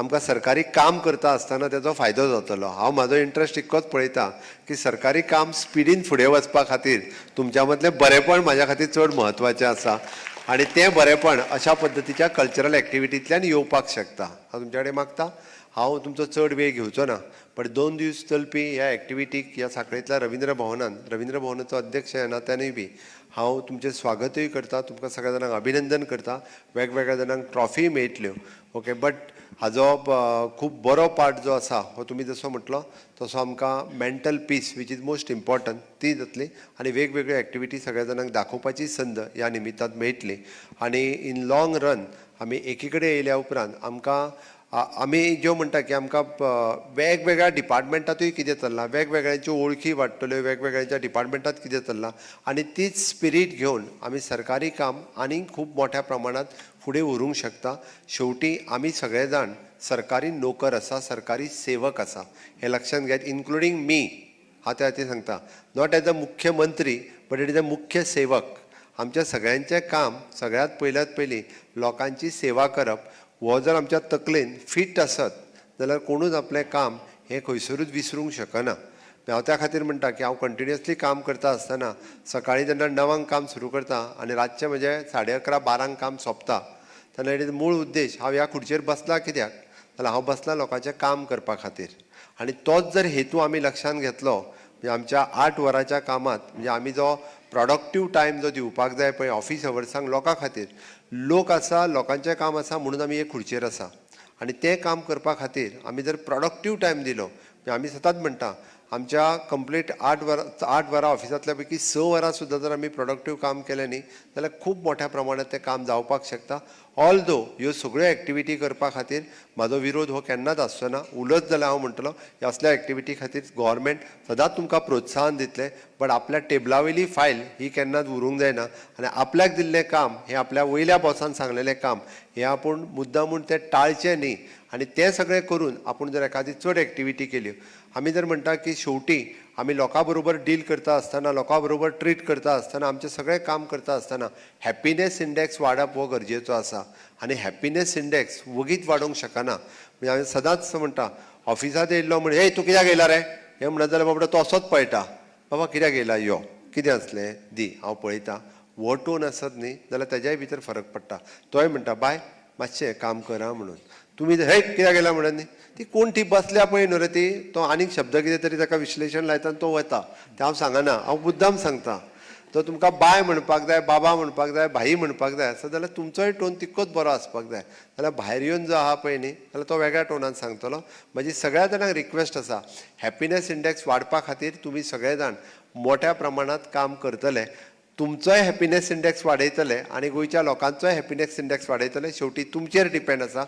आमकां सरकारी काम करता आसतना तेजो फायदो जातलो. हांव म्हाजो इंट्रस्ट इतकोच पळयता की सरकारी काम स्पिडीन फुडें वचपा खातीर तुमच्या मदलें बरेंपण म्हाज्या खातीर चड म्हत्वाचें आसा आनी तें बरेंपण अशा पद्दतीच्या कल्चरल एक्टिविटींतल्यान येवपाक शकता. हांव तुमच्या कडेन मागता, हांव तुमचो चड वेळ घेवचो ना, पण 2 दीस चलपी ह्या एक्टिविटीक ह्या सांखळेंतल्या रवींद्र भवनान, रवींद्र भवनाचो अध्यक्ष ह्या नात्यानूय बी हांव तुमचें स्वागतूय करता, तुमकां सगळ्या जाणांक अभिनंदन करता. वेगवेगळ्या जाणांक ट्रॉफीय मेळटल्यो. ओके, बट हाजो खूब बरो पार्ट जो आसा, हो तुमी जसो म्हटलो तसो आमकां mental peace, which is most important, ती जातली आनी वेगवेगळ्यो एक्टिविटी सगळ्या जाणांक दाखोवपाची संद ह्या निमित्तान मेळटली. आनी इन लाँग रन आमी एकी कडेन येयल्या उपरांत आमकां आमी ज्यो म्हणटा की आमकां वेगवेगळ्या डिपार्टमेंटांतूय कितें चल्लां, वेगवेगळ्यांच्यो वळखी वाडटल्यो, वेगवेगळ्यांच्या डिपार्टमेंटांत कितें चल्लां आनी तीच स्पिरीट घेवन आमी सरकारी काम आनीक खूब मोठ्या प्रमाणांत फुडें व्हरूंक शकता. शेवटी आमी सगळे जाण सरकारी नोकर आसा, सरकारी सेवक आसा हें लक्षांत घेयात, इन्क्लुडींग मी. हांव त्या खातीर सांगता, not as a मुख्यमंत्री बट it is a मुख्य सेवक. आमच्या सगळ्यांचें काम सगळ्यांत पयल्यात पयलीं लोकांची सेवा करप. हो जर आमच्या तकलेन फिट आसत जाल्यार कोणूच आपलें काम हें खंयसरूच विसरूंक शकना. हांव त्या खातीर म्हणटा की हांव कंटिन्युअसली काम करता आसतना सकाळीं जेन्ना 9 काम सुरू करता आनी रातचें म्हजें 11:30 12 काम सोंपता तेन्ना it is मूळ उद्देश, हांव ह्या खुर्चेर बसला कित्याक जाल्यार हांव बसला लोकांचें काम करपा खातीर. आनी तोच जर हेतू आमी लक्षांत घेतलो, म्हणजे आमच्या 8 वरांच्या कामांत, म्हणजे आमी जो प्रॉडक्टीव टायम जो दिवपाक जाय पळय ऑफीस अवर्सांक लोकां खातीर, लोक आसा, लोकांचें काम आसा म्हणून आमी एक खुर्चेर आसा आनी तें काम करपा खातीर आमी जर प्रॉडक्टीव टायम दिलो, म्हणजे आमी सदांच म्हणटा, आमच्या कंप्लीट 8 वरां, 8 वरां ऑफिसांतल्या पैकी 6 वरां सुद्दां जर आमी प्रोडक्टीव काम केलें न्ही जाल्यार खूब मोठ्या प्रमाणात तें काम जावपाक शकता. ऑल दो ह्यो सगळ्यो एक्टिविटी करपा खातीर म्हाजो विरोध हो केन्नाच आसचो ना. उलट जाल्यार हांव म्हणटलो, ह्या असल्या एक्टिविटी खातीर गोवोरमेंट सदांच तुमकां प्रोत्साहन दितलें, बट आपल्या टेबला वयली फायल ही केन्नाच उरूंक जायना आनी आपल्याक दिल्लें काम हें, आपल्या वयल्या बॉसान सांगलेलें काम हें आपूण मुद्दामून तें टाळचें न्ही. आनी तें सगळें करून आपूण जर एखादी चड एक्टिविटी केल्यो, आमी जर म्हणटा की शेवटी आमी लोकां बरोबर डील करता आसतना, लोकां बरोबर ट्रीट करता आसतना, आमचें सगळें काम करता आसतना हॅप्पिनेस इंडेक्स वाडप हो गरजेचो आसा. आनी हॅप्पिनेस इंडेक्स वगीत वाडोवंक शकना. म्हणजे हांवें सदांच म्हणटा, ऑफिसांत येयल्लो म्हण, "हे, तूं कित्याक येयला रे?" हें म्हणत जाल्यार बाबडो तो असोच पळयता, "बाबा, कित्याक येयला? यो, कितें आसलें दी, हांव पळयता." हो टोन आसत न्ही जाल्यार तेज्याय भितर फरक पडटा. तोय म्हणटा, "बाय, मातशें काम कर आं." म्हणून तुमी "हे, कित्याक येयला?" म्हणत न्ही, ती कोण ती बसल्या पळय न्हू रे ती, तो आनीक शब्द कितें तरी ताका विश्लेशण लायता आनी तो वता. तें हांव सांगना, हांव मुद्दाम सांगता. तो तुमकां बाय म्हणपाक जाय, बाबा म्हणपाक जाय, भाई म्हणपाक जाय आसत जाल्यार तुमचोय टोन तितकोच बरो आसपाक जाय. जाल्यार भायर येवन जो आहा पळय न्ही जाल्यार तो वेगळ्या टोनान सांगतलो. म्हजी सगळ्या जाणांक रिक्वेस्ट आसा, हॅप्पिनेस इंडेक्स वाडपा खातीर तुमी सगळे जाण मोठ्या प्रमाणांत काम करतले, तुमचोय हॅप्पिनेस इंडेक्स वाडयतले आनी गोंयच्या लोकांचोय हॅप्पिनेस इंडेक्स वाडयतले. शेवटी तुमचेर डिपेंड आसा.